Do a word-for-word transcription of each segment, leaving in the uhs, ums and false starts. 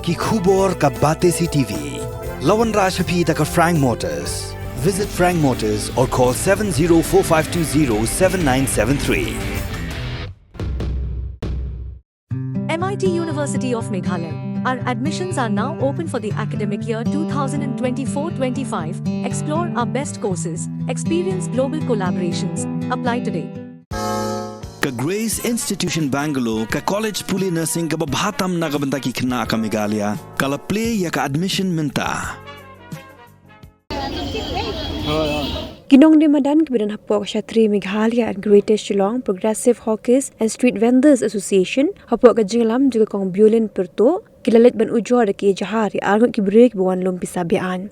Ki khubor ka Batesi T V. La wanrah sha phi da ka Frank Motors. Visit Frank Motors or call seven zero four five two zero seven nine seven three. M I T University of Meghalaya. Our admissions are now open for the academic year two thousand twenty-four twenty-five. Explore our best courses, experience global collaborations. Apply today. Ka Grace Institution Bangalore, ka college pule nursing kaba bha tam na ka bynta ki khynnah ka Meghalaya, ka la plie ïa ka admission mynta. Ki nongdie madan kiba don hapoh ka Shatri Meghalaya and Greater Shillong Progressive Hawkers and Street Vendors Association hapoh ka jingïalam jong ka Kong Violin Pyrtuh, ki la leit ban ujor da ka ijhar ïa arngut ki briew kiba wan lum pisa be-aiñ.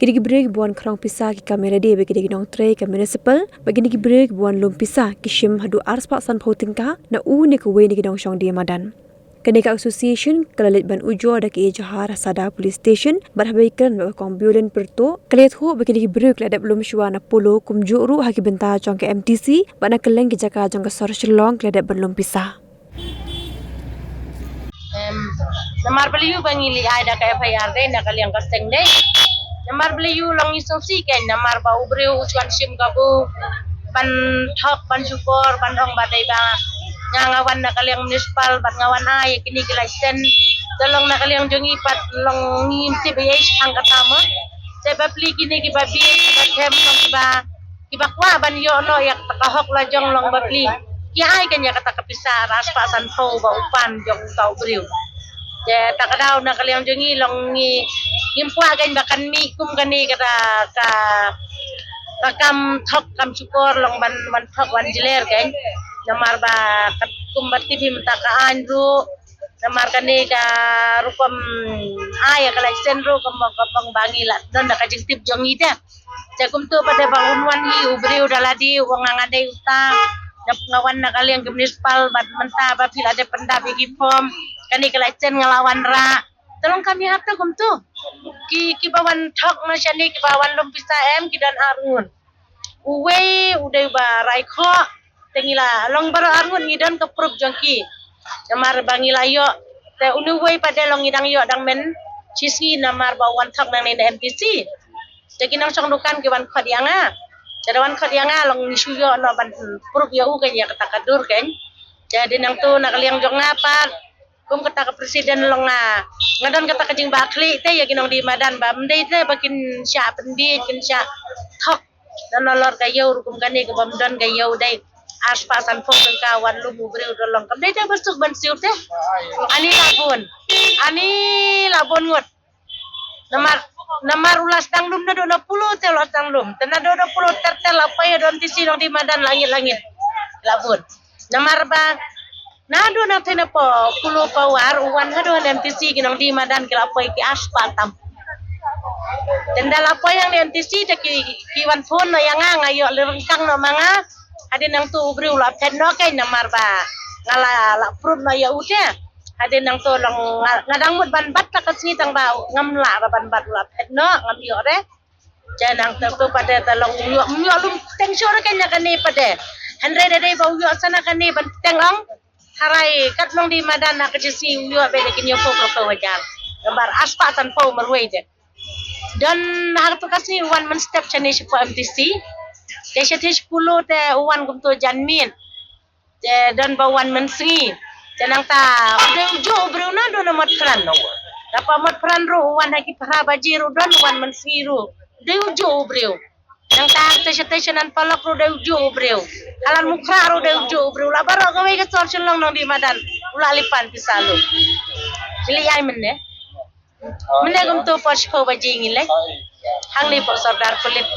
Kine ki briew kiba wan khrong pisa ki kam ïalade bad kine ki nongtrei ka municipal, bad kine ki briew kiba wan lum pisa ki shim haduh arspah sanphew tyngka na une kawei na ki nongshong die madan. Kane ka association ka la leit ban ujor da ka ijhar ha Sadar Police Station, bad haba ïakren bad ka Kong Violin Pyrtuh, ka la ïathuh ba kine ki briew ki la dep lum shuwa na Polo kumjuh ruh ha ki bynta jong ka M T C bad na kylleng ki jaka jong ka sor Shillong ki la dep ban lum pisa. Em, namar balei ba ngi leit ai da ka F I R dei na ka liang ka seng dei. Namar balei long ngi sngewsih kein, namar ba u briew u shu wan shim kabu ban thok, ban shukor, ban ong ba dei ba nga, nga wan na ka liang municipal, ban nga wan ai kine ki license. Te long na ka liang jong ngi pat long ngim tip ei ei shaphang kata mo. Te ba plie kine kiba bieit, kiba them, long kiba, kiba kwah ban ïoh noh ïa ka hok la jong, long ba plie ki ai kein ïa kata ka pisa arspah sanphew ba u pan jong uta u briew. Te ta ka daw na ka liang jong ngi long ngi, ngim kwah kein ba kan mih kum kane kata ka, ka kam thok kam shukor long ban, ban thok ban jler kein. Namar ba katkum ba tip hi mynta ka aiñ ruh, namar kane ka rukom ai ïa ka license ruh kumba, kumba ba ngi la don da ka jingtip jong ngi te. Te kumto pat de ba un wan hi u briew da lade u ong nga dei uta, nga wan na ka liang ka municipal bad mynta ba phi la dep pyndap ïa ki form, kane ka license nga la wanrah. Te long kam ïahap te kumto. Ki, kiba wan thok na shane, kiba wan lum pisa em, ki don arngut. Uwei u dei uba rai khoh, te ngi la long baroh arngut ngi don ka proof jong ki. Namar ba ngi la ïoh, te une uwei pat de long ngi dang ïoh dang mynne shi sngi namar ba u wan thok nangne na M T C. Te ki nongshong dukan ki wan khot ïa nga. Te da wan khot ïa nga long ngi shu ïoh noh ban proof ïa u kein ïa kata ka dur kein. Te dei nangto na ka liang jong nga pat, kum kata ka president long nga, nga don kata ka jingbakla te ïa ki nongdie madan ba ym dei te ba kin shah pynbiej, kin shah thok. Don nalor ka ïew ruh kum kane kaba ym don ka ïew dei. Arspah sanphew tyngka wan lum u briew, don long kam dei te ba suk ban siew te. Ani la bun. Ani la bun ngut. Namar, namar u la sdang lum naduh na Polo te u la sdang lum. Te naduh na Polo ter ter la poi haduh M T C nongdie madan la ngeit la ngeit. La bun. Namar ba naduh na te na Polo Power u wan haduh na M T C ki nongdie madan ki la poi ki arspah tam. Te ynda la poi hangne M T C te ki, ki wan phone noh ïa nga, nga ïoh lyngkang noh ma nga. Hadien nangto u briew u la phet noh kein namar ba nga la, la proof noh ïa u te. Hadien nangto long nga, nga dang mut ban bat ta ka sngi tang ba ngam lah ra ban bat, u la phet noh, ngam ïoh re. Te nangto pat de te long u ïoh, u ïoh lum teng shuh re kein ïa kane pat de. Hynrei da dei ba u ïoh sa na kane ban teng ong. Tharai kat nongdie madan na ka jingïaseng u ïoh beit da ki hynñiewphew phraphew hajar. Namar arspah sanphew marwei de. Don ha kato ka sngi u wan mynstep shane shapoh M T C. Te shatei sha Polo te u wan kumto janmiet. Te don ba u wan mynsngi. Te nangta u dei u juh u briew naduh na Motphran. Napa Motphran ruh u wan ha ki phra baje ruh don, u wan mynsngi ruh. U dei u juh u briew. Nangta te shatei sha Nan Polok ruh dei u juh u briew. Ha Lad Mukhra ruh dei u juh u briew. La baroh kawei ka sor Shillong nongdie madan u la leit pan pisa lum. Ki leit ai mynne. Mynne kumto por shiphew baje ngi leit. Hangne poh Sordar Pulit.